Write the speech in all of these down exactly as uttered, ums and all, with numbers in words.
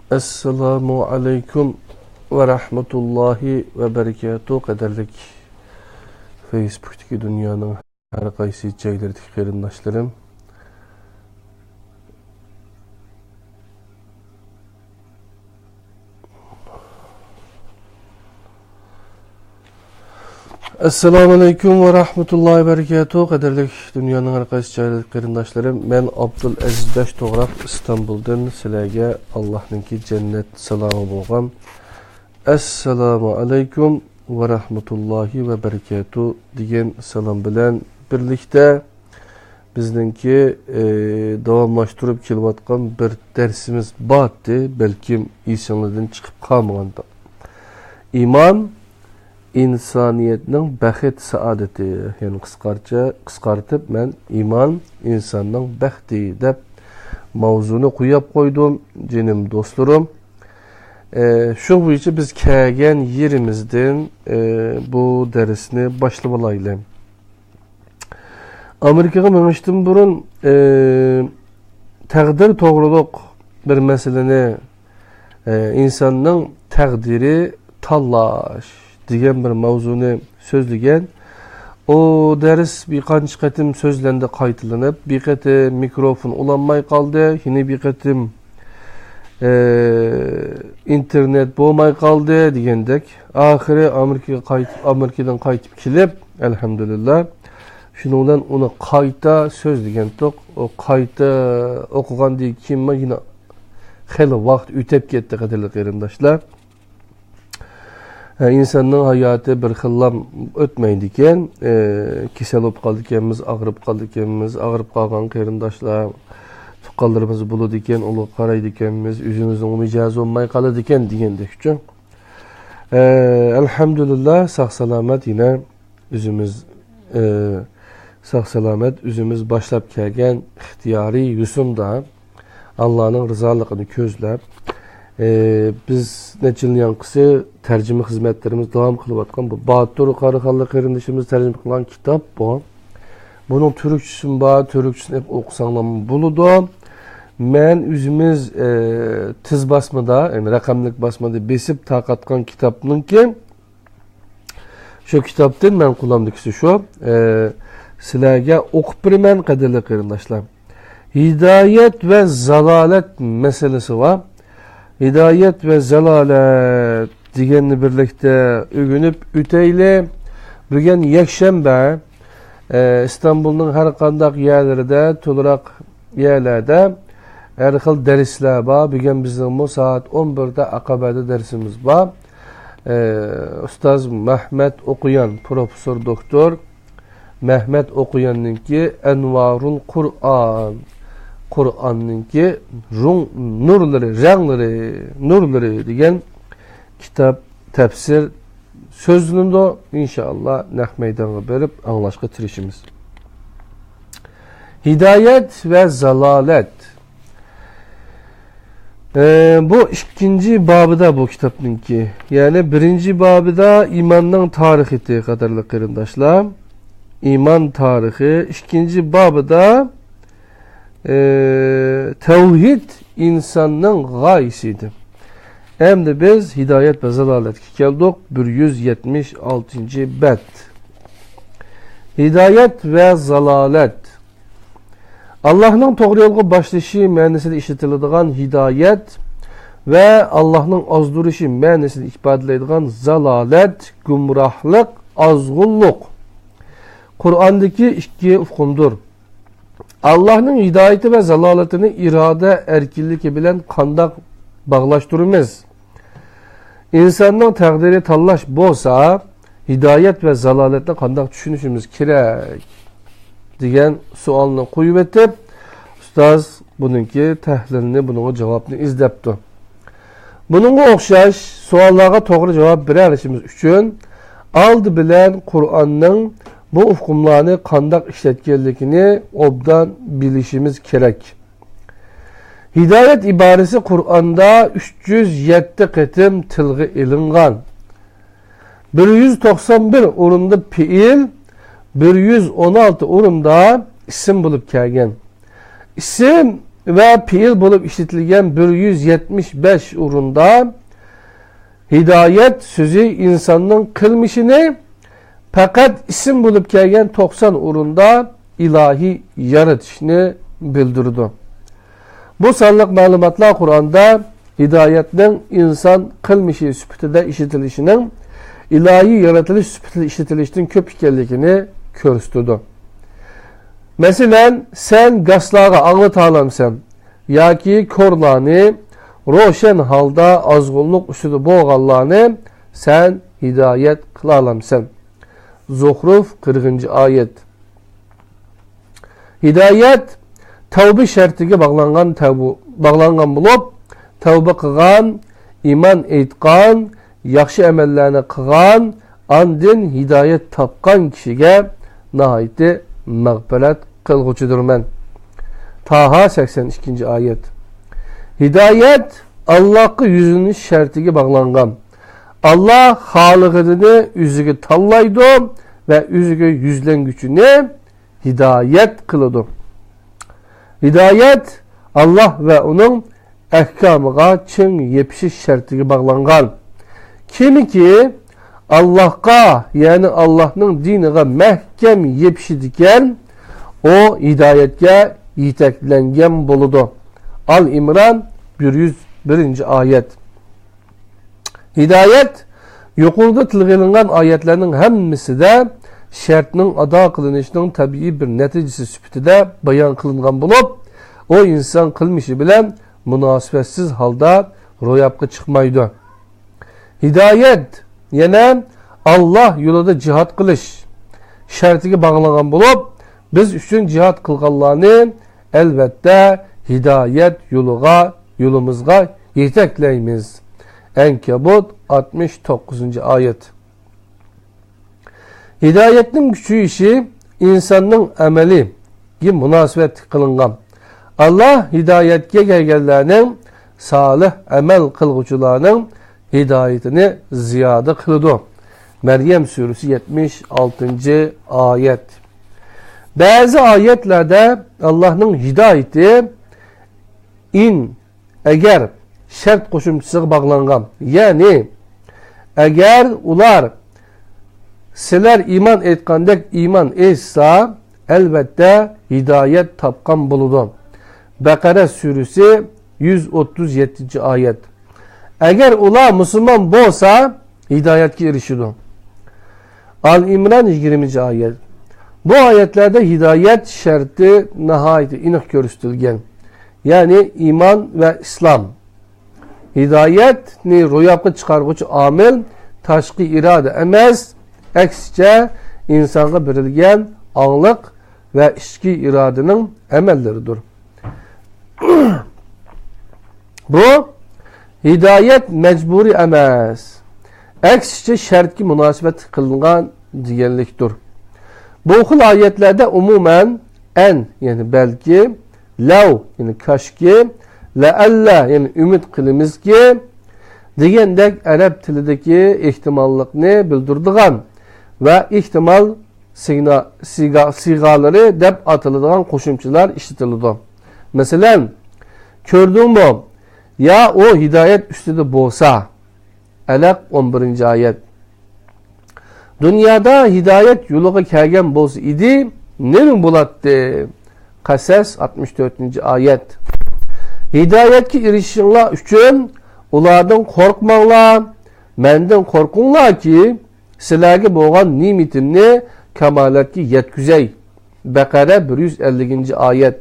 ئەسسالامۇ ئەلەيكۇم ۋە رەھمەتۇللاھى ۋە بەرىكاتۇھ، قەدىرلىك فەيسبۇكتىكى دۇنيانىڭ ھەر قايسى جايلىرىدىكى قېرىنداشلىرىم. ئەسسالامۇ ئەلەيكۇم ۋە رەھمەتۇللاھى ۋە بەرىكاتۇھ. قەدىرلىك دۇنيانىڭ ھەر قايسى جايلىرىدىكى قېرىنداشلىرىم، مەن ئابدۇلئەزىز داش توغراق ئىستانبۇلدىن سىلەرگە ئاللاھنىڭكى جەننەت سالامى بولغان ئەسسالامۇ ئەلەيكۇم ۋە رەھمەتۇللاھى ۋە بەرىكاتۇھ دېگەن سالام بىلەن بىرلىكتە، بىزنىڭكى، ئى، داۋاملاشتۇرۇپ كېلىۋاتقان بىر دەرسىمىز بارتى، بەلكىم ئېسىڭلاردىن چىقىپ قالمىغاندۇ. ئىمان ئىنسانىيەتنىڭ بەخت سائادىتى، يەنى قىسقارچە، قىسقارتىپ مەن ئىمان ئىنساننىڭ بەختى دەپ ماۋزۇنى قويۇپ قويدۇم، جېنىم دوستلىرىم. ئى، شۇ بويىچە بىز كەلگەن يېرىمىزدىن، ئى، بۇ دەرسنى باشلىۋالايلى. ئامېرىكىغا مېڭىشتىن بۇرۇن، ئى، تەقدىر توغرۇلۇق بىر مەسىلىنى، ئى، ئىنساننىڭ تەقدىرى تاللاش دېگەن بىر ماۋزۇنى سۆزلىگەن. ئۇ دەرس بىر قانچە قېتىم سۆزلەندى، قايتىلىنىپ، بىر قېتىم مىكروفون ئۇلانماي قالدى، يەنە بىر قېتىم، ئى، ئىنتېرنېت بولماي قالدى دېگەندەك. ئاخىرى ئامېرىكىغا قايتىپ، ئامېرىكىدىن قايتىپ كېلىپ، ئەلھەمدۇلىللا، شۇنىڭ بىلەن ئۇنى قايتا سۆزلىگەنتۇق. ئۇ قايتا ئوقۇغاندىن كېيىنمۇ يەنە خېلى ۋاقىت ئۆتۈپ كەتتى، قەدىرلىك قېرىنداشلار. ئە، ئىنساننىڭ ھاياتى بىر خىللا ئۆتمەيدىكەن. ئە، كېسەل بولۇپ قالىدىكەنمىز، ئاغرىپ قالىدىكەنمىز، ئاغرىپ قالغان قېرىنداشلار، تۇغقانلىرىمىز بولىدىكەن، ئۇلارغا قارايدىكەنمىز، ئۆزىمىزنىڭ مىجەزى بولماي قالىدىكەن دېگەندەكچۇ. ئە، ئەلھەمدۇلىللا، ساق-سالامەت يەنە ئۆزىمىز، ئە، ساق-سالامەت ئۆزىمىز باشلاپ كەلگەن ئىختىيارىي يوسۇندا ئاللانىڭ رىزالىقىنى كۆزلەپ، ئى، بىز نەچچە يىلنىڭ يانقىسى تەرجىمە خىزمەتلىرىمىز داۋام قىلىۋاتقان بۇ باتۇر قاراخانلىق قېرىندىشىمىز تەرجىمە قىلغان كىتاب بۇ. بۇنىڭ تۈركچىسىمۇ بار، تۈركچىسىنى ئېلىپ ئوقۇساڭلارمۇ بولىدۇ. مەن ئۆزىمىز، ئى، تىز باسمىدا، يەنى رەقەملىك باسمىدا بېسىپ تارقاتقان كىتابنىڭكى شۇ كىتابتىن مەن قولۇمدىكىسى شۇ، ئى، سىلەرگە ئوقۇپ بېرىمەن، قەدىرلىك قېرىنداشلار. ھىدايەت ۋە زالالەت مەسىلىسى بار. ھىدايەت ۋە زالالەت دېگەننى بىرلىكتە ئۆگىنىپ ئۆتەيلى. بۈگۈن يەكشەنبە، ئى، ئىستانبۇلنىڭ ھەر قانداق يەرلىرىدە، تولىراق يەرلەردە ھەر خىل دەرسلەر بار. بۈگۈن بىزنىڭمۇ سائەت ئون بىردە ئاقابەدە دەرسىمىز بار. ئى، ئۇستاز مەھمەت ئوقۇيان، پروفېسسور دوكتور مەھمەت ئوقۇياننىڭكى ئەنۋارۇل قۇرئان، قۇرئاننىڭكى رۇڭ-، نۇرلىرى، رەڭلىرى، نۇرلىرى دېگەن كىتاب، تەپسىر سۆزلىنىدۇ. ئىنشائاللا، نەق مەيدانغا بېرىپ ئاڭلاشقا تىرىشىمىز. ھىدايەت ۋە زالالەت. ئى، بۇ ئىككىنچى بابىدا بۇ كىتابنىڭكى. يەنى بىرىنچى بابىدا ئىماننىڭ تارىخىتى، قەدىرلىك قېرىنداشلار. ئىمان تارىخى. ئىككىنچى بابىدا، ئى، تەۋھىد ئىنساننىڭ غايىسى ئىدى. ئەمدى بىز ھىدايەت ۋە زالالەتكە كەلدۇق. بىر يۈز يەتمىش ئالتىنچى بەت. ھىدايەت ۋە زالالەت. ئاللاھنىڭ توغرا يولغا باشلىشى مەنىسىدە ئىشلىتىلىدىغان ھىدايەت ۋە ئاللاھنىڭ ئازدۇرۇشى مەنىسىنى ئىپادىلەيدىغان زالالەت، گۇمراھلىق، ئازغۇنلۇق قۇرئاندىكى ئىككى ئۇقۇمدۇر. ئاللاھنىڭ ھىدايىتى ۋە زالالىتىنى ئىرادە ئەركىنلىكى بىلەن قانداق باغلاشتۇرىمىز؟ ئىنساننىڭ تەقدىرى تاللاش بولسا، ھىدايەت ۋە زالالەتنى قانداق چۈشىنىشىمىز كېرەك؟ دېگەن سوئالنى قويۇۋېتىپ، ئۇستاز بۇنىڭكى تەھلىلنى، بۇنىڭغا جاۋابنى ئىزدەپتۇ. بۇنىڭغا ئوخشاش سوئاللارغا توغرا جاۋاب بېرەلىشىمىز ئۈچۈن، ئالدى بىلەن قۇرئاننىڭ بۇ ئۇقۇملارنى قانداق ئىشلەتكەنلىكىنى ئوبدان بىلىشىمىز كېرەك. ھىدايەت ئىبارىسى قۇرئاندا ئۈچ يۈز يەتتە قېتىم تىلغا ئېلىنغان. بىر يۈز توقسان بىر ئورۇندا پېئىل، بىر يۈز ئون ئالتە ئورۇندا ئىسىم بولۇپ كەلگەن. ئىسىم ۋە پېئىل بولۇپ ئىشلىتىلگەن بىر يۈز يەتمىش بەش ئورۇندا، ھىدايەت سۆزى ئىنساننىڭ قىلمىشىنى، پەقەت ئىسىم بولۇپ كەلگەن توقسان ئورۇندا ئىلاھىي يارىتىشنى بىلدۈرىدۇ. بۇ سانلىق مەلۇماتلار قۇرئاندا ھىدايەتنىڭ ئىنسان قىلمىشى سۈپىتىدە ئىشلىتىلىشىنىڭ ئىلاھىي يارىتىلىش سۈپىتىدە ئىشلىتىلىشتىن كۆپ ئىكەنلىكىنى كۆرسىتىدۇ. مەسىلەن، سەن گاسلارغا ئاڭلىتالامسەن ياكى كورلارنى، روشەن ھالدا ئازغۇنلۇق ئۈستىدە بولغانلارنى سەن ھىدايەت قىلالامسەن؟ زۇخرۇف، قىرىقىنچى ئايەت. ھىدايەت تەۋبە شەرتىگە باغلانغان تەۋبە، باغلانغان بولۇپ، تەۋبە قىلغان، ئىمان ئېيتقان، ياخشى ئەمەللەرنى قىلغان، ئاندىن ھىدايەت تاپقان كىشىگە ناھايىتى مەغپىرەت قىلغۇچىدۇرمەن. تاھا، سەكسەن ئىككىنچى ئايەت. ھىدايەت ئاللاھقا يۈزلىنىش شەرتىگە باغلانغان. ئاللاھ خالىغىنىنى ئۆزىگە تاللايدۇ ۋە ئۆزىگە يۈزلەنگۈچىنى ھىدايەت قىلىدۇ. ھىدايەت ئاللاھ ۋە ئۇنىڭ ئەھكامىغا چىڭ يېپىشىش شەرتىگە باغلانغان. كىمكى ئاللاھقا، يەنى ئاللاھنىڭ دىنىغا مەھكەم يېپىشىدىكەن، ئۇ ھىدايەتكە يېتەكلەنگەن بولىدۇ. ئال ئىمران، بىر يۈز بىرىنچى ئايەت. ھىدايەت يۇقىرىدا تىلغا ئېلىنغان ئايەتلەرنىڭ ھەممىسىدە شەرتنىڭ ئادا قىلىنىشىنىڭ تەبىئىي بىر نەتىجىسى سۈپىتىدە بايان قىلىنغان بولۇپ، ئۇ ئىنسان قىلمىشى بىلەن مۇناسىۋەتسىز ھالدا روياپقا چىقمايدۇ. ھىدايەت يەنە ئاللاھ يولىدا جىھاد قىلىش شەرتىگە باغلانغان بولۇپ، بىز ئۈچۈن جىھاد قىلغانلارنى ئەلۋەتتە ھىدايەت يولىغا، يولىمىزغا يېتەكلەيمىز. ئەنكەبۇت، ئاتمىش توققۇزىنچى ئايەت. ھىدايەتنىڭ كۈچىيىشى ئىنساننىڭ ئەمەلىگە مۇناسىۋەتلىك قىلىنغان. ئاللاھ ھىدايەتكە كەلگەنلەرنىڭ، سالىھ ئەمەل قىلغۇچىلارنىڭ ھىدايىتىنى زىيادە قىلىدۇ. مەريەم سۈرىسى، يەتمىش ئالتىنچى ئايەت. بەزى ئايەتلەردە ئاللاھنىڭ ھىدايىتى ئىن، ئەگەر شەرت قوشۇمچىسىغا باغلانغان. يەنى، ئەگەر ئۇلار سىلەر ئىمان ئېيتقاندەك ئىمان ئېيتسا، ئەلۋەتتە ھىدايەت تاپقان بولىدۇ. بەقەرە سۈرىسى، يۈز ئوتتۇز يەتتىنچى ئايەت. ئەگەر ئۇلار مۇسۇلمان بولسا، ھىدايەتكە ئېرىشىدۇ. ئال ئىمران، يىگىرمىنچى ئايەت. بۇ ئايەتلەردە ھىدايەت شەرتى ناھايىتى ئېنىق كۆرسىتىلگەن. يەنى ئىمان ۋە ئىسلام. ھىدايەتنى روياپقا چىقارغۇچى ئامىل تاشقى ئىرادە ئەمەس، ئەكسىچە ئىنسانغا بېرىلگەن ئاڭلىق ۋە ئىچكى ئىرادىنىڭ ئەمەللىرىدۇر. بۇ ھىدايەت مەجبۇرىي ئەمەس، ئەكسىچە شەرتكە مۇناسىۋەتلىك قىلىنغان دېگەنلىكتۇر. بۇ خىل ئايەتلەردە ئومۇمەن ئەن، يەنى بەلكى، لەۋ، يەنى كاشكى، لەئەللە، يەنى ئۈمىد قىلىمىزكى، دېگەندەك ئەرەب تىلىدىكى ئېھتىماللىقنى بىلدۈرىدىغان ۋە ئېھتىمال سىگنا-، سىگا-، سىغالىرى دەپ ئاتىلىدىغان قوشۇمچىلار ئىشلىتىلىدۇ. مەسىلەن، كۆردۈڭمۇ؟ يا ئۇ ھىدايەت ئۈستىدە بولسا. ئەلەق، ئون بىرىنچى ئايەت. دۇنيادا ھىدايەت يولىغا كەلگەن بولسا ئىدى، نېمە بولاتتى؟ قەسەس، ئاتمىش تۆتىنچى ئايەت. ھىدايەتكە ئېرىشىشىڭلار ئۈچۈن ئۇلاردىن قورقماڭلار، مەندىن قورقۇڭلاركى، سىلەرگە بولغان نېمىتىمنى كامالەتكە يەتكۈزەي. بەقەرە، بىر يۈز ئەللىكىنچى ئايەت.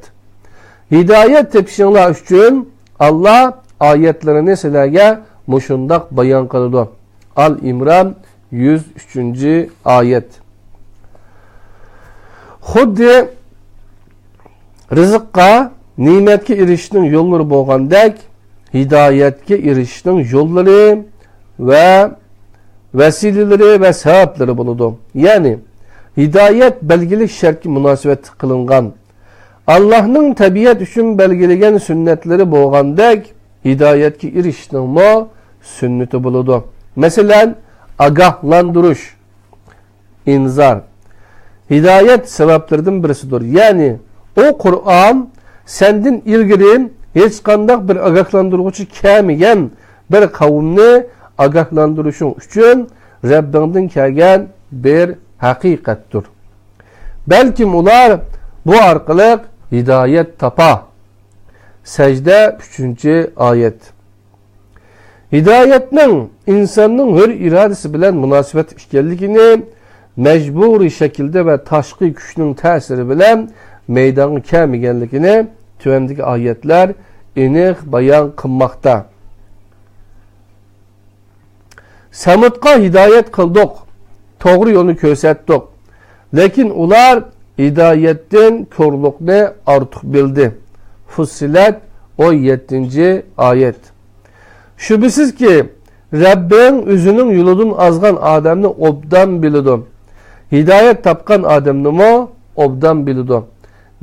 ھىدايەت تېپىشىڭلار ئۈچۈن ئاللا ئايەتلىرىنى سىلەرگە مۇشۇنداق بايان قىلىدۇ. ئال ئىمران، يۈز ئۈچىنچى ئايەت. خۇددى رىزىققا، نېمەتكە ئېرىشىشنىڭ يوللىرى بولغاندەك، ھىدايەتكە ئېرىشىشنىڭ يوللىرى ۋە ۋەسىلىلىرى ۋە سەۋەبلىرى بولىدۇ. يەنى، ھىدايەت بەلگىلىك شەرتكە مۇناسىۋەتلىك قىلىنغان. ئاللاھنىڭ تەبىئەت ئۈچۈن بەلگىلىگەن سۈننەتلىرى بولغاندەك، ھىدايەتكە ئېرىشىشنىڭمۇ سۈننىتى بولىدۇ. مەسىلەن، ئاگاھلاندۇرۇش، ئىنزار، ھىدايەت سەۋەبلىرىدىن بىرسىدۇر. يەنى، ئۇ قۇرئان سەندىن ئىلگىرى ھېچقانداق بىر ئاگاھلاندۇرغۇچى كەلمىگەن بىر قەۋمنى ئاگاھلاندۇرۇشۇڭ ئۈچۈن رەببىڭدىن كەلگەن بىر ھەقىقەتتۇر. بەلكىم ئۇلار بۇ ئارقىلىق ھىدايەت تاپا. سەجدە، ئۈچىنچى ئايەت. ھىدايەتنىڭ ئىنساننىڭ ھۆر ئىرادىسى بىلەن مۇناسىۋەتلىك ئىكەنلىكىنى، مەجبۇرىي شەكىلدە ۋە تاشقى كۈچنىڭ تەسىرى بىلەن مەيدانغا كەلمىگەنلىكىنى تۆۋەندىكى ئايەتلەر ئېنىق بايان قىلماقتا. سەمۇدقا ھىدايەت قىلدۇق، توغرا يولنى كۆرسەتتۇق. لېكىن ئۇلار ھىدايەتتىن كورلۇقنى ئارتۇق بىلدى. فۇسسىلەت، ئون يەتتىنچى ئايەت. شۈبھىسىزكى، رەببىڭ ئۆزىنىڭ يولىدىن ئازغان ئادەمنى ئوبدان بىلىدۇ. ھىدايەت تاپقان ئادەمنىمۇ ئوبدان بىلىدۇ.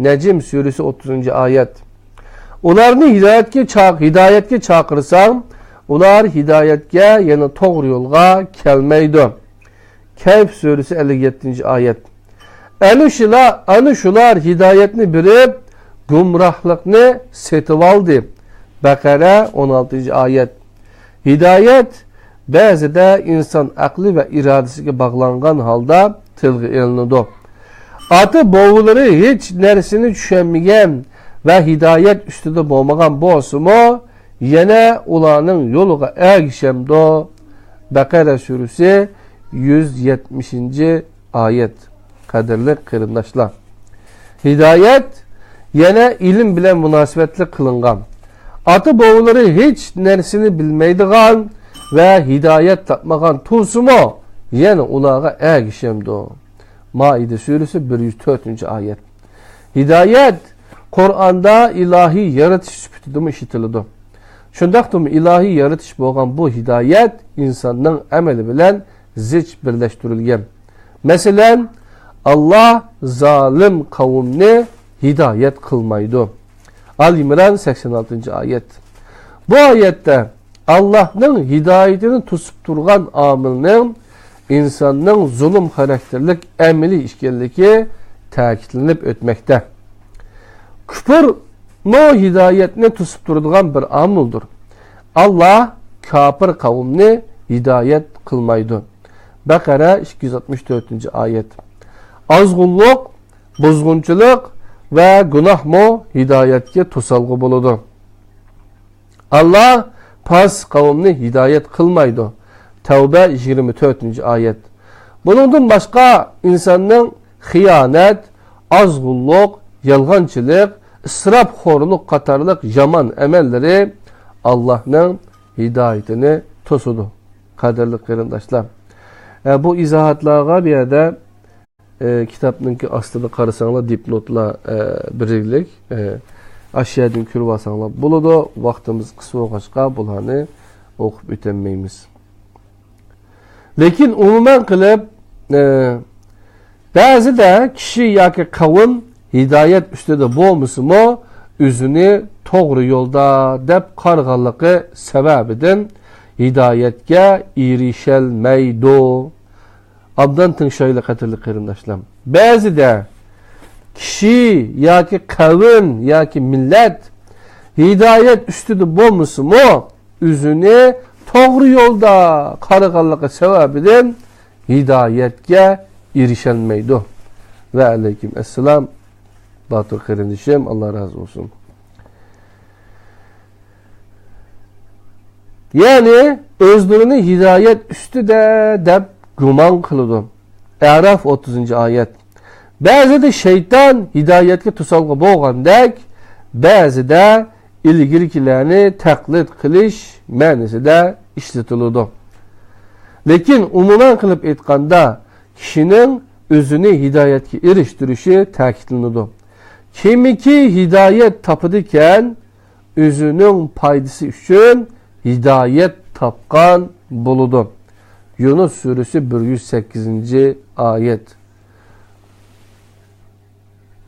نەجم سۈرىسى، ئوتتۇزىنچى ئايەت. ئۇلارنى ھىدايەتكە چاق-، ھىدايەتكە چاقىرساڭ، ئۇلار ھىدايەتكە، يەنى توغرا يولغا كەلمەيدۇ. كەھف سۈرىسى، ئەللىك يەتتىنچى ئايەت. ئەنە شۇلار، ئەنە شۇلار ھىدايەتنى بېرىپ، گۇمراھلىقنى سېتىۋالدى. بەقەرە، ئون ئالتىنچى ئايەت. ھىدايەت بەزىدە ئىنسان ئەقلى ۋە ئىرادىسىگە باغلانغان ھالدا تىلغا ئېلىنىدۇ. ئاتا-بوۋىلىرى ھېچ نەرسىنى چۈشەنمىگەن ۋە ھىدايەت ئۈستىدە بولمىغان بولسىمۇ، يەنە ئۇلارنىڭ يولىغا ئەگىشەمدۇ؟ بەقەرە سۈرىسى، يۈز يەتمىشىنچى ئايەت. قەدىرلىك قېرىنداشلار، ھىدايەت يەنە ئىلىم بىلەن مۇناسىۋەتلىك قىلىنغان. ئاتا-بوۋىلىرى ھېچ نەرسىنى بىلمەيدىغان ۋە ھىدايەت تاپمىغان تۇرسىمۇ، يەنە ئۇلارغا ئەگىشەمدۇ؟ مائىدە سۈرىسى، بىر يۈز تۆتىنچى ئايەت. ھىدايەت قۇرئاندا ئىلاھىي يارىتىش سۈپىتىدىمۇ ئىشلىتىلىدۇ. شۇنداقتىمۇ ئىلاھىي يارىتىش بولغان بۇ ھىدايەت ئىنساننىڭ ئەمىلى بىلەن زىچ بىرلەشتۈرۈلگەن. مەسىلەن، ئاللا زالىم قەۋمنى ھىدايەت قىلمايدۇ. ئال ئىمران، سەكسەن ئالتىنچى ئايەت. بۇ ئايەتتە ئاللاھنىڭ ھىدايىتىنى توسۇپ تۇرغان ئامىلنىڭ ئىنساننىڭ زۇلۇم خاراكتېرلىك ئەمىلى ئىكەنلىكى تەكىتلىنىپ ئۆتمەكتە. كۇپۇرمۇ ھىدايەتنى توسۇپ تۇرىدىغان بىر ئامىلدۇر. ئاللا كاپىر قەۋمنى ھىدايەت قىلمايدۇ. بەقەرە، ئىككى يۈز ئاتمىش تۆتىنچى ئايەت. ئازغۇنلۇق، بۇزغۇنچىلىق ۋە گۇناھمۇ ھىدايەتكە توسالغۇ بولىدۇ. ئاللا پاسىق قەۋمنى ھىدايەت قىلمايدۇ. تەۋبە، يىگىرمە تۆتىنچى ئايەت. بۇنىڭدىن باشقا ئىنساننىڭ خىيانەت، ئازغۇنلۇق، يالغانچىلىق، ئىسراپخورلۇق قاتارلىق يامان ئەمەللىرى ئاللانىڭ ھىدايىتىنى توسىدۇ. قەدىرلىك قېرىنداشلار، ئە، بۇ ئىزاھاتلارغا بۇ يەردە، ئە، كىتابنىڭكى ئاستىدا قارىساڭلار، دىپنوتلار، ئە، بېرىلگەنلىك، ئە، ئاشۇ يەردىن كۆرۈۋالساڭلار بولىدۇ. ۋاقتىمىز قىس بولغاچقا بۇلارنى ئوقۇپ ئۆتەلمەيمىز. لېكىن ئومۇمەن قىلىپ، ئە، بەزىدە كىشى ياكى قەۋم ھىدايەت ئۈستىدە بولمىسىمۇ، ئۆزىنى توغرا يولدا دەپ قارىغانلىقى سەۋەبىدىن ھىدايەتكە ئېرىشەلمەيدۇ. ئابدان تىڭشايلى، قەدىرلىك قېرىنداشلار. بەزىدە كىشى ياكى قەۋم ياكى مىللەت ھىدايەت ئۈستىدە بولمىسىمۇ، ئۆزىنى توغرا يولدا قارىغانلىقى سەۋەبىدىن ھىدايەتكە ئېرىشەلمەيدۇ. ۋە ئەلەيكۇم ئەسسالام، باتۇر قېرىندىشىم، ئاللا رازى بولسۇن. يەنى ئۆزلىرىنى ھىدايەت ئۈستىدە دەپ گۇمان قىلىدۇ. ئەراف، ئوتتۇزىنچى ئايەت. بەزىدە شەيتان ھىدايەتكە توسالغۇ بولغاندەك، بەزىدە ئىلگىرىكىلەرنى تەقلىد قىلىش مەنىسىدە ئىشلىتىلىدۇ. لېكىن ئومۇمەن قىلىپ ئېيتقاندا، كىشىنىڭ ئۆزىنى ھىدايەتكە ئېرىشتۈرۈشى تەكىتلىنىدۇ. كىمكى ھىدايەت تاپىدىكەن، ئۆزىنىڭ پايدىسى ئۈچۈن ھىدايەت تاپقان بولىدۇ. يۇنۇس سۈرىسى، بىر يۈز سەككىزىنچى ئايەت.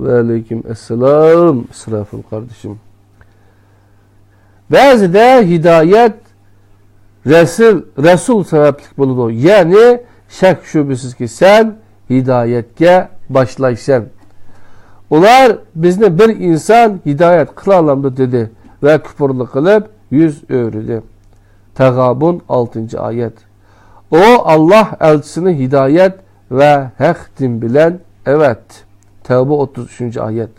ۋەئەلەيكۇم ئەسسالام، ئىسراپىل قاردىشىم. بەزىدە ھىدايەت رەسۇل، رەسۇل سەۋەبلىك بولىدۇ. يەنى شەك شۈبھىسىزكى، سەن ھىدايەتكە باشلايسەن. ئۇلار، «بىزنى بىر ئىنسان ھىدايەت قىلالامدۇ؟» دېدى ۋە كۇپۇرلۇق قىلىپ يۈز ئۆرۈدى. تەغابۇن، ئالتىنچى ئايەت. ئۇ ئاللاھ ئەلچىسىنى ھىدايەت ۋە ھەق دىن بىلەن ئەۋەتتى. تەۋبە، ئوتتۇز ئۈچىنچى ئايەت.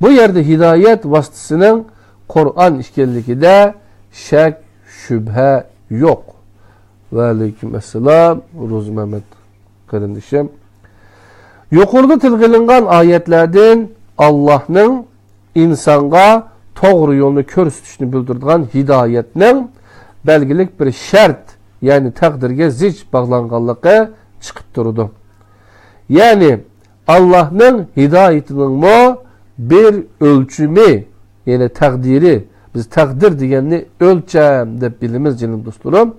بۇ يەردە ھىدايەت ۋاسىتىسىنىڭ قۇرئان ئىكەنلىكىدە شەك، شۈبھە يوق. ۋەئەلەيكۇم ئەسسالام، روزى مەمەت قېرىندىشىم. يۇقىرىدا تىلغا ئېلىنغان ئايەتلەردىن ئاللاھنىڭ ئىنسانغا توغرا يولنى كۆرسىتىشنى بىلدۈرىدىغان ھىدايەتنىڭ بەلگىلىك بىر شەرت، يەنى تەقدىرگە زىچ باغلانغانلىقى چىقىپ تۇرىدۇ. يەنى ئاللاھنىڭ ھىدايىتىنىڭمۇ بىر ئۆلچىمى، يەنى تەقدىرى، بىز تەقدىر دېگەننى ئۆلچەم دەپ بىلىمىز، جېنىم دوستلىرىم.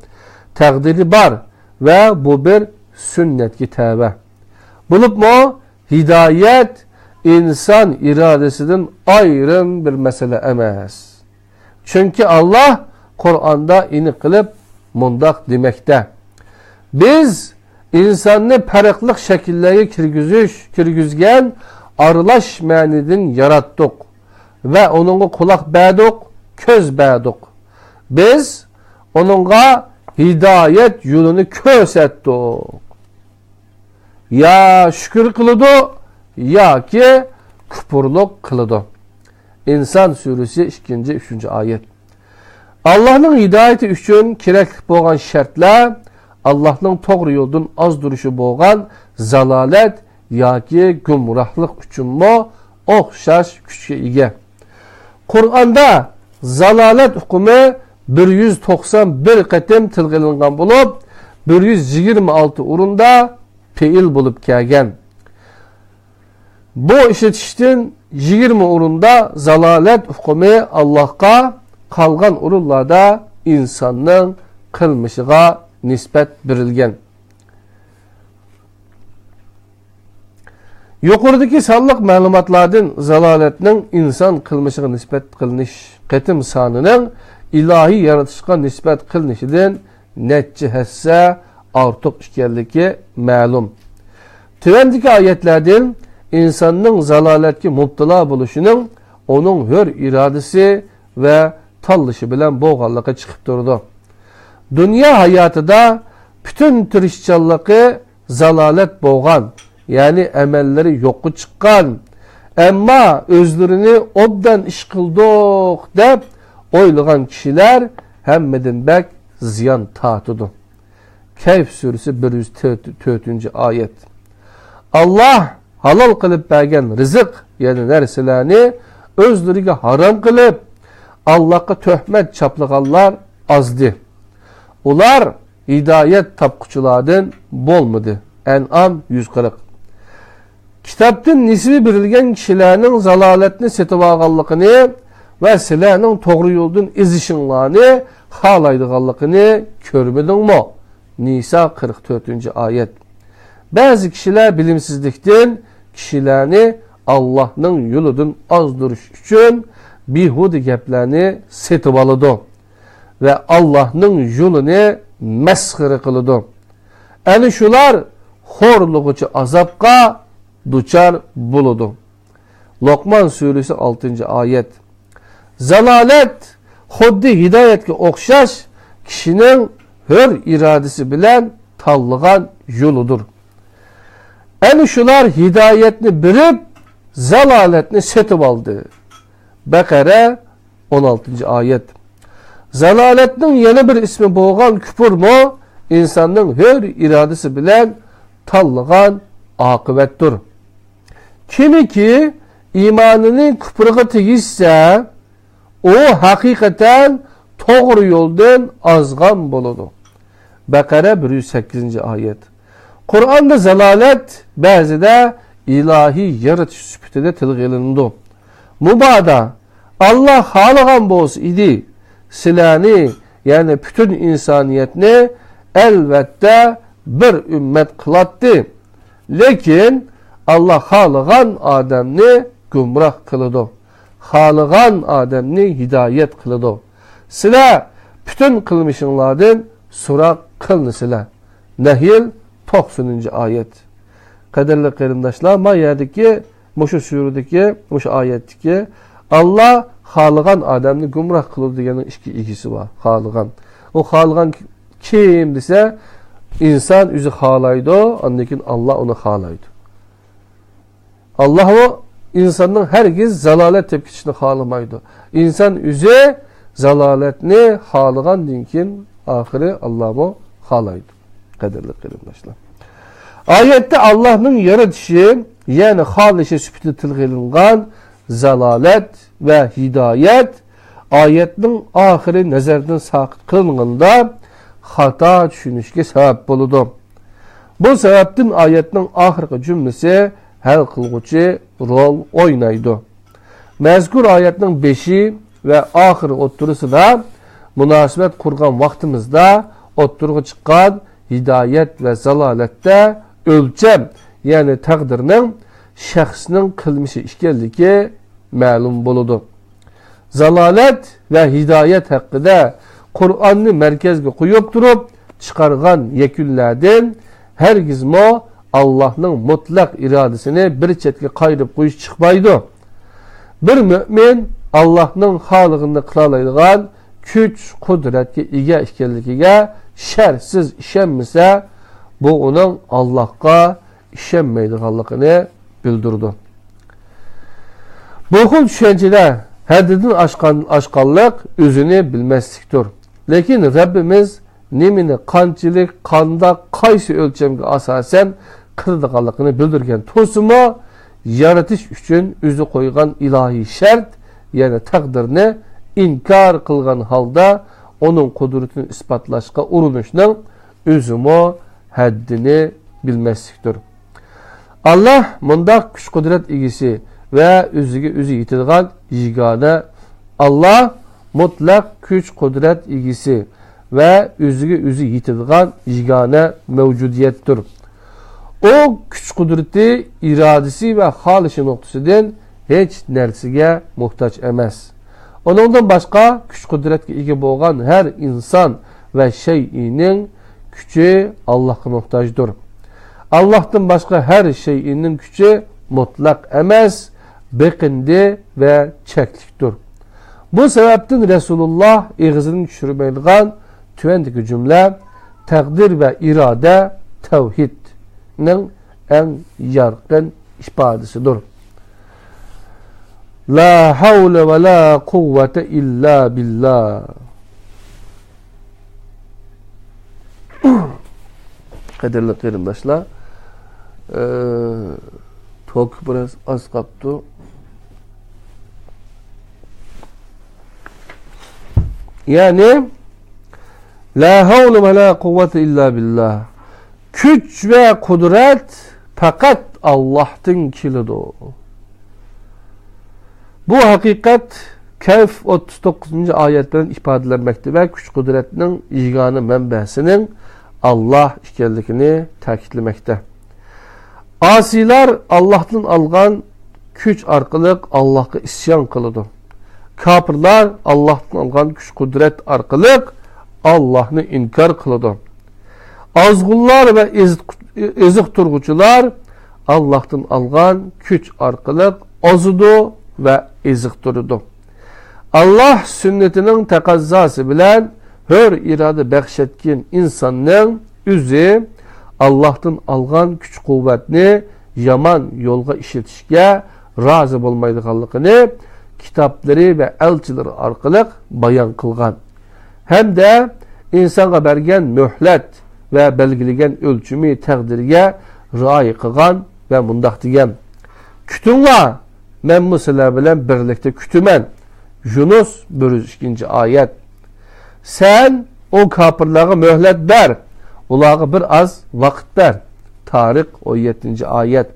تەقدىرى بار ۋە بۇ بىر سۈننەتكە تەۋە. بولۇپمۇ ھىدايەت ئىنسان ئىرادىسىدىن ئايرىم بىر مەسىلە ئەمەس. چۈنكى ئاللاھ قۇرئاندا ئېنىق قىلىپ مۇنداق دېمەكتە: «بىز ئىنساننى پەرقلىق شەكىللەرگە كىرگۈزۈش، كىرگۈزگەن ئارىلاش مەنىدىن ياراتتۇق ۋە ئۇنىڭغا قۇلاق بەردۇق، كۆز بەردۇق. بىز ئۇنىڭغا ھىدايەت يولىنى كۆرسەتتۇق.» يا شۈكۈر قىلىدۇ، ياكى كۇپۇرلۇق قىلىدۇ. ئىنسان سۈرىسى، ئىككىنچى، ئۈچىنچى ئايەت. ئاللاھنىڭ ھىدايىتى ئۈچۈن كېرەكلىك بولغان شەرتلەر ئاللاھنىڭ توغرا يولدىن ئازدۇرۇشى بولغان زالالەت ياكى گۇمراھلىق ئۈچۈنمۇ ئوخشاش كۈچكە ئىگە. قۇرئاندا زالالەت ئۇقۇمى بىر يۈز توقسان بىر قېتىم تىلغا ئېلىنغان بولۇپ، بىر يۈز يىگىرمە ئالتە ئورۇندا پېئىل بولۇپ كەلگەن. بۇ ئىشلىتىشتىن يىگىرمە ئورۇندا زالالەت ئۇقۇمى ئاللاھقا، قالغان ئورۇنلاردا ئىنساننىڭ قىلمىشىغا نىسبەت بېرىلگەن. يۇقىرىدىكى سانلىق مەلۇماتلاردىن زالالەتنىڭ ئىنسان قىلمىشىغا نىسبەت قىلىنىش قېتىم سانىنىڭ ئىلاھىي يارىتىشقا نىسبەت قىلىنىشىدىن نەچچە ھەسسە ئارتۇق ئىكەنلىكى مەلۇم. تۆۋەندىكى ئايەتلەردىن ئىنساننىڭ زالالەتكە مۇپتىلا بولۇشىنىڭ ئۇنىڭ ھۆر ئىرادىسى ۋە تاللىشى بىلەن بولغانلىقى چىقىپ تۇرىدۇ. دۇنيا ھاياتىدا پۈتۈن تىرىشچانلىقى زالالەت بولغان، يەنى ئەمەللىرى يوققا چىققان، ئەمما ئۆزلىرىنى ئوبدان ئىش قىلدۇق دەپ ئويلىغان كىشىلەر ھەممىدىن بەك زىيان تارتىدۇ. كەھف سۈرىسى، بىر يۈز تۆتىنچى ئايەت. ئاللاھ ھالال قىلىپ بەرگەن رىزىق، يەنى نەرسىلەرنى ئۆزلىرىگە ھارام قىلىپ، ئاللاھقا تۆھمەت چاپلىغانلار ئازدى. ئۇلار ھىدايەت تاپقۇچىلاردىن بولمىدى. ئەنئام يۈز قىرىق. كىتابتىن نېسىۋى بېرىلگەن كىشىلەرنىڭ زالالەتنى سېتىۋالغانلىقىنى ۋە سىلەرنىڭ توغرا يولدىن ئېزىشىڭلارنى خالايدىغانلىقىنى كۆرمىدىڭمۇ؟ نىسا، قىرىق تۆتىنچى ئايەت. بەزى كىشىلەر بىلىمسىزلىكتىن كىشىلەرنى ئاللاھنىڭ يولىدىن ئازدۇرۇش ئۈچۈن بىھۇدە گەپلەرنى سېتىۋالىدۇ ۋە ئاللاھنىڭ يولىنى مەسخىرە قىلىدۇ. ئەنە شۇلار خورلىغۇچى ئازابقا دۇچار بولىدۇ. لوقمان سۈرىسى، ئالتىنچى ئايەت. زالالەت خۇددى ھىدايەتكە ئوخشاش كىشىنىڭ ھۆر ئىرادىسى بىلەن تاللىغان يولىدۇر. ئەنە شۇلار ھىدايەتنى بېرىپ، زالالەتنى سېتىۋالدى. بەقەرە، ئون ئالتىنچى ئايەت. زالالەتنىڭ يەنە بىر ئىسمى بولغان كۇپۇرمۇ ئىنساننىڭ ھۆر ئىرادىسى بىلەن تاللىغان ئاقىۋەتتۇر. كىمكى ئىمانىنى كۇپرىغا تېگىشسە، ئۇ ھەقىقەتەن توغرا يولدىن ئازغان بولىدۇ. بەقەرە، بىر يۈز سەككىزىنچى ئايەت. قۇرئاندا زالالەت بەزىدە ئىلاھىي يارىتىش سۈپىتىدە تىلغا ئېلىنىدۇ. مۇبادا ئاللا خالىغان بولسا ئىدى، سىلەرنى، يەنى پۈتۈن ئىنسانىيەتنى ئەلۋەتتە بىر ئۈممەت قىلاتتى. لېكىن ئاللا خالىغان ئادەمنى گۇمراھ قىلىدۇ، خالىغان ئادەمنى ھىدايەت قىلىدۇ. سىلەر پۈتۈن قىلمىشىڭلاردىن سوراق قىلىنىسىلەر. نەھل، توقسىنىنچى ئايەت. قەدىرلىك قېرىنداشلار، ما يەردىكى مۇشۇ سۈرىدىكى، مۇشۇ ئايەتتىكى، ئاللا خالىغان ئادەمنى گۇمراھ قىلىدۇ دېگەننىڭ ئىككى ئىگىسى بار. خالىغان. ئۇ خالىغان كىم دېسە، ئىنسان ئۆزى خالايدۇ، ئاندىن كېيىن ئاللا ئۇنى خالايدۇ. ئاللا ئۇ ئىنساننىڭ ھەرگىز زالالەت تېپىپ كېتىشىنى خالىمايدۇ. ئىنسان ئۆزى زالالەتنى خالىغاندىن كېيىن، ئاخىرى ئاللامۇ خالايدۇ. قەدىرلىك قېرىنداشلار، ئايەتتە ئاللانىڭ يارىتىشى، يەنى خالىشى سۈپىتىدە تىلغا ئېلىنغان زالالەت ۋە ھىدايەت ئايەتنىڭ ئاخىرى نەزەردىن ساقىت قىلىنغىنىدا خاتا چۈشىنىشكە سەۋەب بولىدۇ. بۇ سەۋەبتىن ئايەتنىڭ ئاخىرقى جۈملىسى ھەل قىلغۇچى رول ئوينايدۇ. مەزكۇر ئايەتنىڭ بېشى ۋە ئاخىرى ئوتتۇرىسىدا مۇناسىۋەت قۇرغان ۋاقتىمىزدا ئوتتۇرىغا چىققان ھىدايەت ۋە زالالەتتە ئۆلچەم، يەنى تەقدىرنىڭ شەخسنىڭ قىلمىشى ئىكەنلىكى مەلۇم بولىدۇ. زالالەت ۋە ھىدايەت ھەققىدە قۇرئاننى مەركەزگە قويۇپ تۇرۇپ چىقارغان يەكۈنلەردىن ھەرگىزمۇ ئاللاھنىڭ مۇتلەق ئىرادىسىنى بىر چەتكە قايرىپ قويۇش چىقمايدۇ. بىر مۆمىن ئاللاھنىڭ خالىغىنىنى قىلالايدىغان كۈچ، قۇدرەتكە ئىگە ئىكەنلىكىگە شەرتسىز ئىشەنمىسە، بۇ ئۇنىڭ ئاللاھقا ئىشەنمەيدىغانلىقىنى بىلدۈرىدۇ. بۇ خىل چۈشەنچىدە ھەددىدىن ئاشقان، ئاشقانلىق ئۆزىنى بىلمەسلىكتۇر. لېكىن رەببىمىز نېمىنى قانچىلىك، قانداق، قايسى ئۆلچەمگە ئاساسەن قىلىدىغانلىقىنى بىلدۈرگەن تۇرسىمۇ، يارىتىش ئۈچۈن ئۆزى قويغان ئىلاھىي شەرت، يەنى تەقدىرنى ئىنكار قىلغان ھالدا ئۇنىڭ قۇدرىتىنى ئىسپاتلاشقا ئۇرۇنۇشنىڭ ئۆزىمۇ ھەددىنى بىلمەسلىكتۇر. ئاللاھ مۇنداق كۈچ-قۇدرەت ئىگىسى ۋە ئۆزىگە ئۆزى يېتىدىغان يېگانە. ئاللاھ مۇتلەق كۈچ-قۇدرەت ئىگىسى ۋە ئۆزىگە ئۆزى يېتىدىغان يېگانە مەۋجۇدىيەتتۇر. ئۇ كۈچ-قۇدرىتى، ئىرادىسى ۋە خالىشى نۇقتىسىدىن ھېچ نەرسىگە موھتاج ئەمەس. ئۇنىڭدىن باشقا كۈچ-قۇدرەتكە ئىگە بولغان ھەر ئىنسان ۋە شەيئىنىڭ كۈچى ئاللاھقا موھتاجدۇر. ئاللاھتىن باشقا ھەر شەيئىنىڭ كۈچى مۇتلەق ئەمەس، بېقىندى ۋە چەكلىكتۇر. بۇ سەۋەبتىن رەسۇلۇللاھ ئېغىزىدىن چۈشۈرمەيدىغان تۆۋەندىكى جۈملە تەقدىر ۋە ئىرادە تەۋھىدنىڭ ئەڭ يارقىن ئىپادىسىدۇر. لا ھەۋلە ۋە لا قۇۋۋەتە ئىللا بىللا. قەدىرلىك قېرىنداشلار، ئى، توك بىراز ئاز قاپتۇ. يەنى، لا ھەۋلە ۋە لا قۇۋۋەتە ئىللا بىللا. كۈچ ۋە قۇدرەت پەقەت ئاللاھتىن كېلىدۇ. بۇ ھەقىقەت كەھف ئوتتۇز توققۇزىنچى ئايەت بىلەن ئىپادىلەنمەكتە ۋە كۈچ-قۇدرەتنىڭ يېگانە مەنبەسىنىڭ ئاللاھ ئىكەنلىكىنى تەكىتلىمەكتە. ئاسىيلار ئاللاھتىن ئالغان كۈچ ئارقىلىق ئاللاھقا ئىسيان قىلىدۇ. كاپىرلار ئاللاھتىن ئالغان كۈچ-قۇدرەت ئارقىلىق ئاللاھنى ئىنكار قىلىدۇ. ئازغۇنلار ۋە ئېزىق-، ئېزىقتۇرغۇچىلار ئاللاھتىن ئالغان كۈچ ئارقىلىق ئازىدۇ ۋە ئېزىقتۇرىدۇ. ئاللاھ سۈننىتىنىڭ تەقەززاسى بىلەن ھۆر ئىرادە بەخش ئەتكەن ئىنساننىڭ ئۆزى ئاللاھتىن ئالغان كۈچ-قۇۋۋەتنى يامان يولغا ئىشلىتىشكە رازى بولمايدىغانلىقىنى كىتابلىرى ۋە ئەلچىلىرى ئارقىلىق بايان قىلغان. ھەمدە ئىنسانغا بەرگەن مۆھلەت ۋە بەلگىلىگەن ئۆلچىمى تەقدىرگە رىئايە قىلغان ۋە مۇنداق دېگەن: كۈتۈڭلار، مەنمۇ سىلەر بىلەن بىرلىكتە كۈتىمەن. يۇنۇس بىر يۈز ئىككىنچى ئايەت. سەن ئۇ كاپىرلارغا مۆھلەت بەر، ئۇلارغا بىر ئاز ۋاقىت بەر. تارىق ئون يەتتىنچى ئايەت.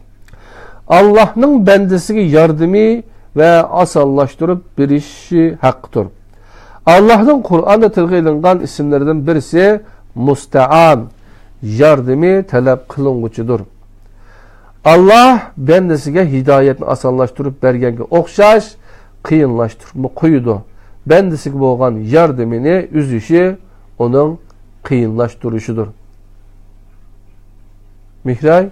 ئاللاھنىڭ بەندىسىگە ياردىمى ۋە ئاسانلاشتۇرۇپ بېرىشى ھەققىدۇر. ئاللاھنىڭ قۇرئاندا تىلغا ئېلىنغان ئىسىملىرىدىن بىرسى مۇستەئان، ياردىمى تەلەپ قىلىنغۇچىدۇر. ئاللاھ بەندىسىگە ھىدايەتنى ئاسانلاشتۇرۇپ بەرگەنگە ئوخشاش قىيىنلاشتۇرۇپمۇ قويىدۇ. بەندىسىگە بولغان ياردىمىنى ئۈزۈشى ئۇنىڭ قىيىنلاشتۇرۇشىدۇر. مېھراي.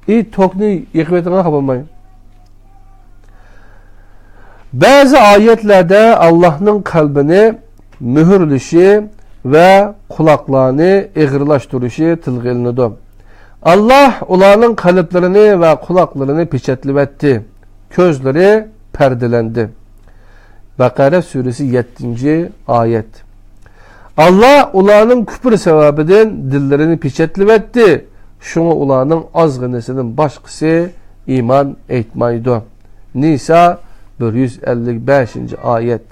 ئى، توكنى يېقىۋېتىڭ، خاپا بولماي. بەزى ئايەتلەردە ئاللاھنىڭ قەلبىنى مۆھۈرلىشى ۋە قۇلاقلارنى ئېغىرلاشتۇرۇشى تىلغا ئېلىنىدۇ. ئاللاھ ئۇلارنىڭ قەلبلىرىنى ۋە قۇلاقلىرىنى پېچەتلىۋەتتى. كۆزلىرى پەردىلەندى. بەقەرە سۈرىسى، يەتتىنچى ئايەت. ئاللاھ ئۇلارنىڭ كۈپرى سەۋەبىدىن دىللىرىنى پېچەتلىۋەتتى. شۇڭا ئۇلارنىڭ ئازغىنىسىدىن باشقىسى ئىمان ئېيتمايدۇ. نىسا، بىر يۈز ئەللىك بەشىنچى ئايەت.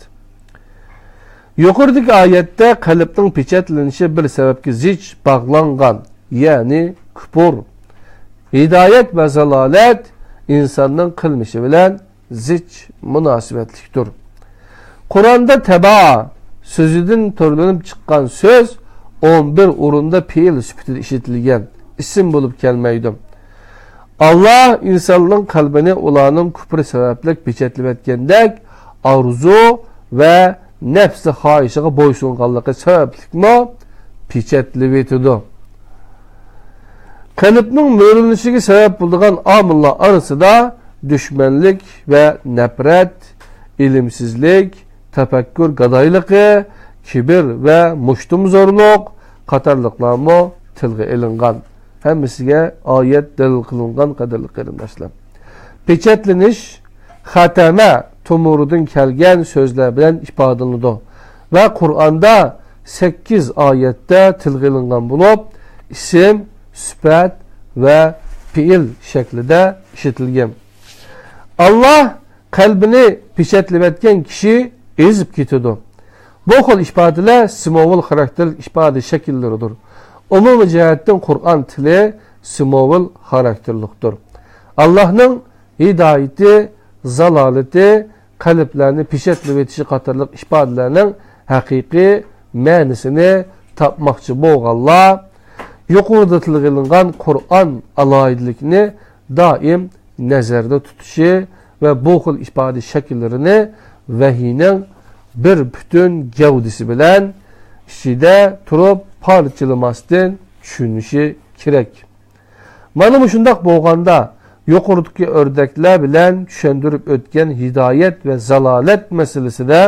يۇقىرىدىكى ئايەتتە قەلبنىڭ پېچەتلىنىشى بىر سەۋەبكە زىچ باغلانغان، يەنى كۇپۇر. ھىدايەت ۋە زالالەت ئىنساننىڭ قىلمىشى بىلەن زىچ مۇناسىۋەتلىكتۇر. قۇرئاندا تەبا سۆزىدىن تۈرلىنىپ چىققان سۆز ئون بىر ئورۇندا پېئىل سۈپىتىدە ئىشلىتىلگەن، ئىسىم بولۇپ كەلمەيدۇ. ئاللاھ ئىنساننىڭ قەلبىنى ئۇلارنىڭ كۇپرى سەۋەبلىك پېچەتلىۋەتكەندەك، ئارزۇ ۋە نەپسى خاھىشىغا بويسۇنغانلىقى سەۋەبلىكمۇ پېچەتلىۋېتىدۇ. قەلبنىڭ مۆرىلىنىشىگە سەۋەب بولىدىغان ئامىللار ئارىسىدا دۈشمەنلىك ۋە نەپرەت، ئىلىمسىزلىك، تەپەككۇر گادايلىقى، كىبىر ۋە مۇشتۇمزورلۇق قاتارلىقلارمۇ تىلغا ئېلىنغان. ھەممىسىگە ئايەت دەلىل قىلىنغان، قەدىرلىك قېرىنداشلار. پېچەتلىنىش خەتەمە تومۇرىدىن كەلگەن سۆزلەر بىلەن ئىپادىلىنىدۇ ۋە قۇرئاندا سەككىز ئايەتتە تىلغا ئېلىنغان بولۇپ، ئىسىم، سۈپەت ۋە پېئىل شەكلىدە ئىشلىتىلگەن. ئاللاھ قەلبىنى پېچەتلىۋەتكەن كىشى ئېزىپ كېتىدۇ. بۇ خىل ئىپادىلەر سىمۋول خاراكتېرلىك ئىپادە شەكىللىرىدۇر. ئومۇمىي جەھەتتىن قۇرئان تىلى سىمۋول خاراكتېرلىقتۇر. ئاللاھنىڭ ھىدايىتى، زالالىتى، قەلبلەرنى پېچەتلىۋېتىشى قاتارلىق ئىپادىلەرنىڭ ھەقىقىي مەنىسىنى تاپماقچى بولغانلار يۇقىرىدا تىلغا ئېلىنغان قۇرئان ئالاھىدىلىكىنى دائىم نەزەردە تۇتۇشى ۋە بۇ خىل ئىپادە شەكىللىرىنى ۋەھىينىڭ بىر پۈتۈن گەۋدىسى بىلەن ئىچىدە تۇرۇپ پارچىلىماستىن چۈشىنىشى كېرەك. مانا مۇشۇنداق بولغاندا، يۇقىرىدىكى ئۆردەكلەر بىلەن چۈشەندۈرۈپ ئۆتكەن ھىدايەت ۋە زالالەت مەسىلىسىدە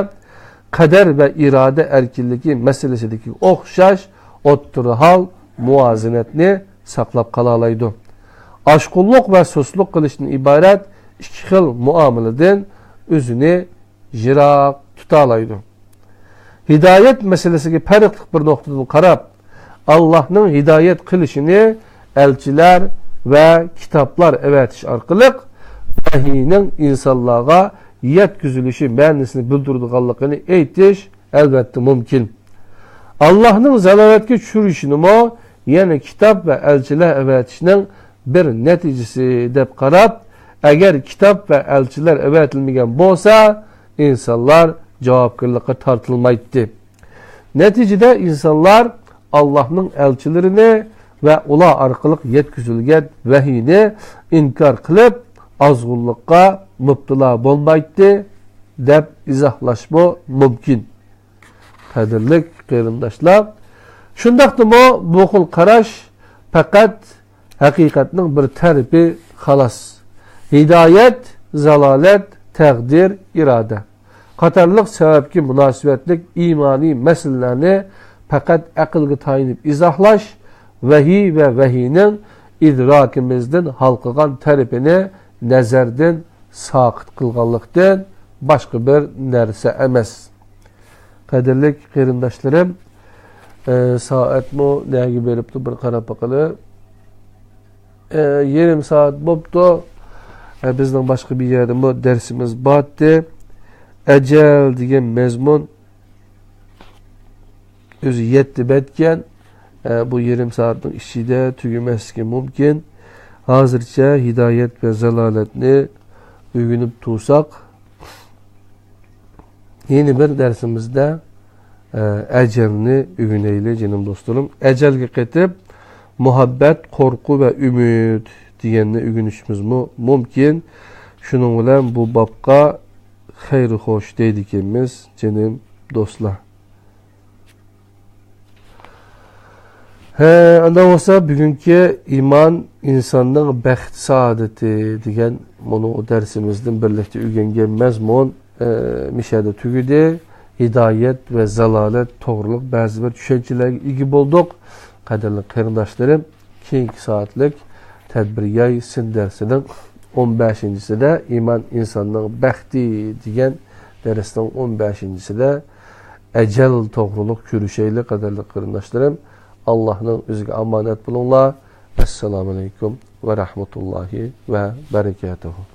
قەدەر ۋە ئىرادە ئەركىنلىكى مەسىلىسىدىكى ئوخشاش ئوتتۇرا ھال، مۇۋازىنەتنى ساقلاپ قالالايدۇ. ئاشقۇنلۇق ۋە سۇسلۇق قىلىشتىن ئىبارەت ئىككى خىل مۇئامىلىدىن ئۆزىنى يىراق تۇتالايدۇ. ھىدايەت مەسىلىسىگە پەرقلىق بىر نۇقتىدىن قاراپ، ئاللاھنىڭ ھىدايەت قىلىشىنى ئەلچىلەر ۋە كىتابلار ئەۋەتىش ئارقىلىق ۋەھىينىڭ ئىنسانلارغا يەتكۈزۈلۈشى مەنىسىنى بىلدۈرىدىغانلىقىنى ئېيتىش ئەلۋەتتە مۇمكىن. ئاللاھنىڭ زالالەتكە چۈشۈرۈشىنىمۇ يەنە كىتاب ۋە ئەلچىلەر ئەۋەتىشنىڭ بىر نەتىجىسى دەپ قاراپ، ئەگەر كىتاب ۋە ئەلچىلەر ئەۋەتىلمىگەن بولسا، ئىنسانلار جاۋابكارلىققا تارتىلمايتتى. نەتىجىدە ئىنسانلار ئاللاھنىڭ ئەلچىلىرىنى ۋە ئۇلار ئارقىلىق يەتكۈزۈلگەن ۋەھىينى ئىنكار قىلىپ، ئازغۇنلۇققا مۇپتىلا بولمايتتى، دەپ ئىزاھلاشمۇ مۇمكىن. قەدىرلىك قېرىنداشلار، شۇنداقتىمۇ بۇ خىل قاراش پەقەت ھەقىقەتنىڭ بىر تەرىپى خالاس. ھىدايەت، زالالەت، تەقدىر، ئىرادە قاتارلىق سەۋەبكە مۇناسىۋەتلىك ئىمانىي مەسىلىلەرنى پەقەت ئەقىلگە تايىنىپ ئىزاھلاش، ۋەھىي ۋە ۋەھىينىڭ ئىدراكىمىزدىن ھالقىغان تەرىپىنى نەزەردىن ساقىت قىلغانلىقتىن باشقا بىر نەرسە ئەمەس. قەدىرلىك قېرىنداشلىرىم، ئە، سائەتمۇ نەگە بېرىپتۇ، بىر قاراپ باقىلى. ئە، يېرىم سائەت بوپتۇ. ئە، بىزنىڭ باشقا بىر يەردىمۇ دەرسىمىز بارتتى. ئەجەل دېگەن مەزمۇن ئۆزى يەتتە بەتكەن. ئە، بۇ يېرىم سائەتنىڭ ئىچىدە تۈگىمەسلىكى مۇمكىن. ھازىرچە ھىدايەت ۋە زالالەتنى ئۆگىنىپ تۇرساق، يەنە بىر دەرسىمىزدە، ئە، ئەجەلنى ئۆگىنەيلى، جېنىم دوستلىرىم. ئەجەلگە قېتىپ، مۇھەببەت، قورقۇ ۋە ئۈمىد دېگەننى ئۆگىنىشىمىزمۇ مۇمكىن. شۇنىڭ بىلەن بۇ بابقا خەير خوش دەيدىكەنمىز، جېنىم دوستلار. ھە، ئانداق بولسا، بۈگۈنكى ئىمان ئىنساننىڭ بەخت سائادىتى دېگەن مۇنۇ دەرسىمىزدىن بىرلىكتە ئۆگەنگەن مەزمۇن، ئە، مىشەدە تۈگىدى. ھىدايەت ۋە زالالەت توغرۇلۇق بەزى بىر چۈشەنچىلەرگە ئىگە بولدۇق. قەدىرلىك قېرىنداشلىرىم، كېيىنكى سائەتلىك تەدبىر ياي سىن دەرسىنىڭ ئون بەشىنچىسىدە، ئىمان ئىنساننىڭ بەختى دېگەن دەرسنىڭ ئون بەشىنچىسىدە ئەجەل توغرۇلۇق كۆرۈشەيلى، قەدىرلىك قېرىنداشلىرىم. ئاللاھنىڭ ئۆزىگە ئامانەت بولۇڭلار. ئەسسالامۇئەلەيكۇم ۋە رەھمەتۇللاھى ۋە بەرىكاتۇھۇ.